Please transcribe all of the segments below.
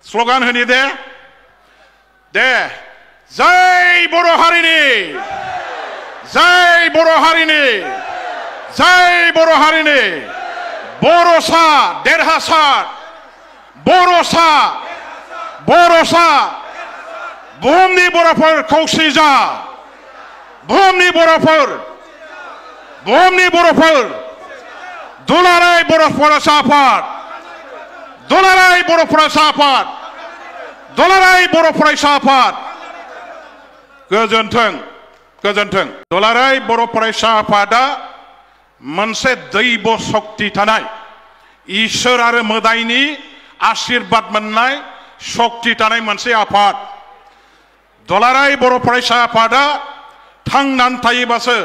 Slogan होनि दे जय बर' हारिनि जय बर' हारिनि जय बर' हारिनि बर'सा देरहासार बर'सा बुहुमनि बर'फोर खौसे जा बुहुमनि बर'फोर दुलाराय बर' फरायसा आफाद दुलाराय बर' फरायसा आफाद दुलाराय बर' फरायसा आफाद गोजोन्थों गोजोन्थों दुलाराय बर' फरायसा आफादा मोनसे दैब शक्ति थानाय इसोर आरो मोदायनि आशीर्बाद मोननाय शक्ति थानाय मोनसे आफाद दुलाराय बर' फरायसा आफादा थांनानै थायोबासो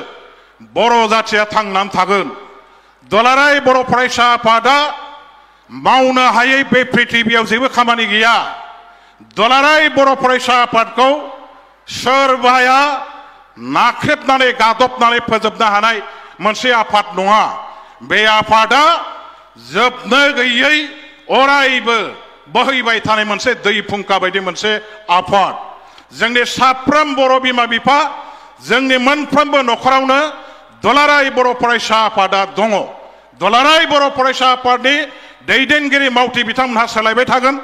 बर' जाथिया थांनानै थागोन दुलाराय बर' फरायसा आफादा मावनो हायै बे पृथिबियाव जेबो खामानि गैया दुलाराय बर' फरायसा आफादखौ सोरबाया नाख्रेबनानै गादबनानै फोजोबनो हानाय मोनसे आफाद नङा बे आफादा जोबनो गैयै अरायबो बोहैबाय थानाय मोनसे दै फुंखा बायदि मोनसे आफाद जोंनि साफ्रोम बर' बिमा बिफा जोंनि मोनफ्रोमबो नखरावनो दुलाराय बर' फरायसा आफादा दङ दुलाराय बर' फरायसा आफादनि दैदेनगिरि मावथि बिथांमोनहा सोलायबाय थागोन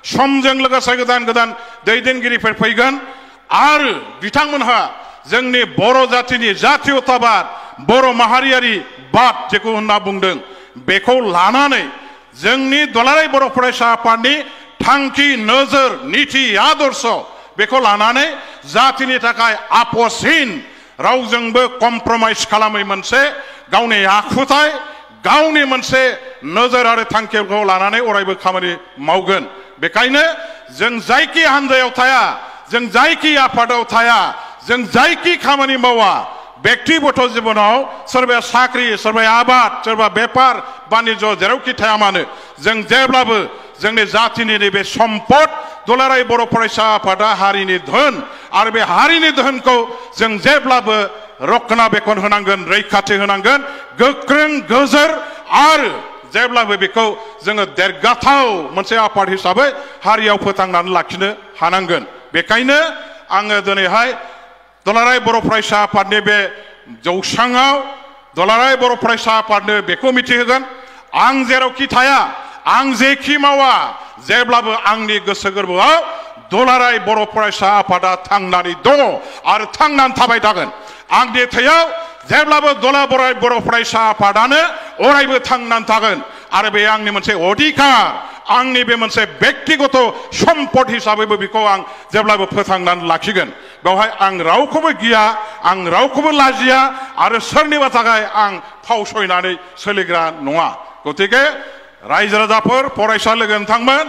समजों लोगोसे गोदान गोदान दैदेनगिरिफोर फैगोन आरो बिथांमोनहा जोंनि बर' जातिनि जातीयताबाद बर' माहारियारि बाद जेखौ होनना बुंदों बेखौ लानानै जोंनि दुलाराय बर' फरायसा आफादनि थांखि नोजोर नीति आदर्श बेखौ लानानै जातिनि थाखाय आपसहीन रावजोंबो कमप्रमाइज खालामै मोनसे गावनि आखुथाय गावनि मोनसे नोजोर आरो थांखिखौ लानानै अरायबो खामानि मावगोन बेखायनो जों जायखि हान्जायाव थाया जों जायखि आफादाव थाया जों जायखि खामानि मावा व्यक्तिगत जीवनाव सोरबाया साख्रि सोरबाया आबाद सोरबा बेपार बानिज्य जेरावखि थाया मानो जों जेब्लाबो जोंनि जातिनि नैबे सम्पद दुलाराय बर' फरायसा आफादा हारिनि धोन आरो बे हारिनि धोनखौ जों जेब्लाबो रक्षणाबेक्षण होनांगोन रैखाथि होनांगोन गोख्रों गोजोर आरो जेब्लाबो बेखौ जोङो देरगाथाव मोनसे आफाद हिसाबै हारियाव फोथांनानै लाखिनो हानांगोन बेखायनो आङो दिनैहाय दुलाराय बर' फरायसा आफादनि बे जौसाङाव दुलाराय बर' फरायसा आफादनो बेखौ मिथिहोगोन आं जेरावखि थाया आं जेखि मावा जेब्लाबो आंनि गोसो गोरबोआव दुलाराय बर' फरायसा आफादा थांनानै दङ आरो थांनानै थाबाय थागोन आंनि थैयाव जेब्लाबो दुलाराय बर' फरायसा आफादानो अरायबो थांनानै थागोन आरो बे आंनि मोनसे अधिकार आंनि बे मोनसे व्यक्तिगत सम्पद हिसाबैबो बेखौ आं जेब्लाबो फोथांनानै लाखिगोन बेवहाय आं रावखौबो गिया आं रावखौबो लाजिया आरो सोरनिबा थाखाय आं फावसयनानै सोलिग्रा नङा गतिके रायजो राजाफोर फरायसा लोगो नोंथांमोन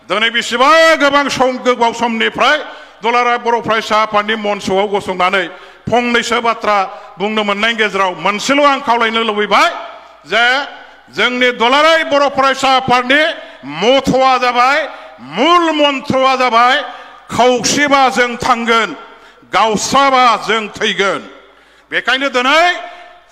दिनै बेसेबा गोबाव समनिफ्राय दुलाराय बर' फरायसा आफादनि मन्चआव गसंनानै फंनैसो बाथ्रा बुंनो मोननायनि गेजेराव मोनसेल' आं खावलायनो लुबैबाय जे जोंनि दुलाराय बर' फरायसा आफादनि मथ'आ जाबाय मुल मन्त्रआ जाबाय खौसेबा जों थांगोन गावस्राबा जों थैगोन बेखायनो दिनै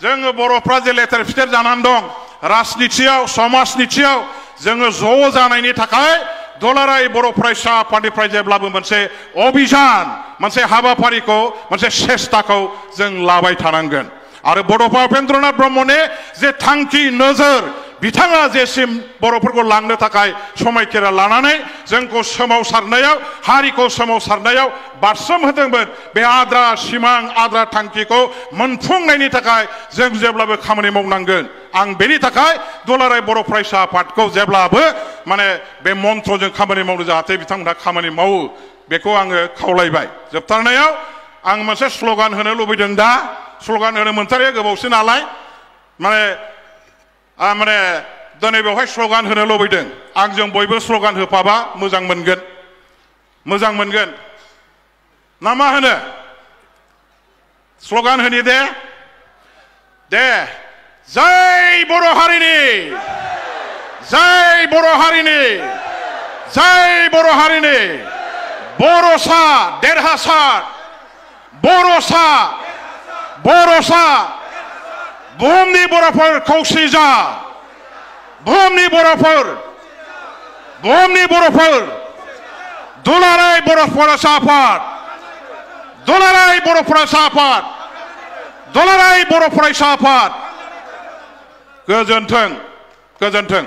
जोङो बर'फ्रा जे लेथेर फिथेर जानानै दं राजनितियाव समाजनितियाव जोङो ज' जानायनि थाखाय दुलाराय बर' फरायसा आफादनिफ्राय जेब्लाबो मोनसे अभियान मोनसे हाबाफारिखौ मोनसे सेस्ताखौ जों लाबाय थानांगोन आरो बड'फा उपेन्द्रनाथ ब्रह्मनि जे थांखि नोजोर बिथाङा जेसिम बर'फोरखौ लांनो थाखाय समायखिरा लानानै जोंखौ सोमावसारनायाव हारिखौ सोमावसारनायाव बारसोम होदोंमोन बे आद्रा सिमां आद्रा थांखिखौ मोनफुंनायनि थाखाय जों जेब्लाबो खामानि मावनांगोन आं बेनि थाखाय दुलाराय बर' फरायसा आफादखौ जेब्लाबो माने बे मन्त्रजों खामानि मावनो जाहाथे बिथांमोनहा खामानि मावो बेखौ आङो खावलायबाय जोबथारनायाव आं मोनसे स्ल'गान होनो लुबैदों दा स्ल'गान होनो मोनथारिया गोबावसै नालाय माने दिनै बेवहाय स्ल'गान होनो लुबैदों आंजों बयबो स्ल'गान होफाबा मोजां मोनगोन ना मा होनो स्ल'गान होनि दे जय बर' हारिनि जय बर' हारिनि जय बर' हारिनि बर'सा देरहासार बर'सा बुहुमनि बर'फोर खौसे जा बुहुमनि बर'फोर दुलाराय बर' फरायसा आफाद दुलाराय बर' फरायसा आफाद दुलाराय बर' फरायसा आफाद गोजोन्थों गोजोन्थों।